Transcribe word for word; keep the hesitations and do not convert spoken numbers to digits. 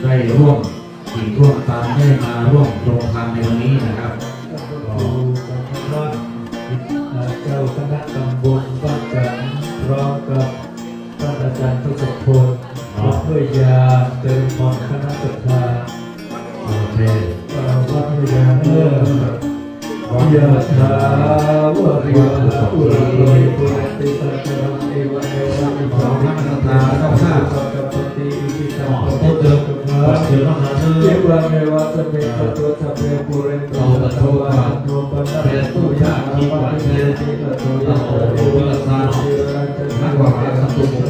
ได้ร่วมกิจร่วมทานได้มาร่วมลงทานในวันนี้นะครับ ท่านพระครูสังฆรัตน์ เอ่อ เจ้าคณะตำบลบ้านจันทร์ พร้อมกับท่านอาจารย์ทศพล ครับ วัดห้วยยาง เจริญพรคณะศรัทธา โอเค เอ่อ วัดห้วยยางเด้อ Yathā vārivahā pūrā paripūrenti sāgaraṃ, evameva ito dinnaṃ petānaṃ upakappati. Icchitaṃ patthitaṃ tumhaṃ khippameva samijjhatu, sabbe pūrentu saṅkappā, cando paṇṇaraso yathā, maṇi jotiraso yathā, maṇi jotiraso yathā.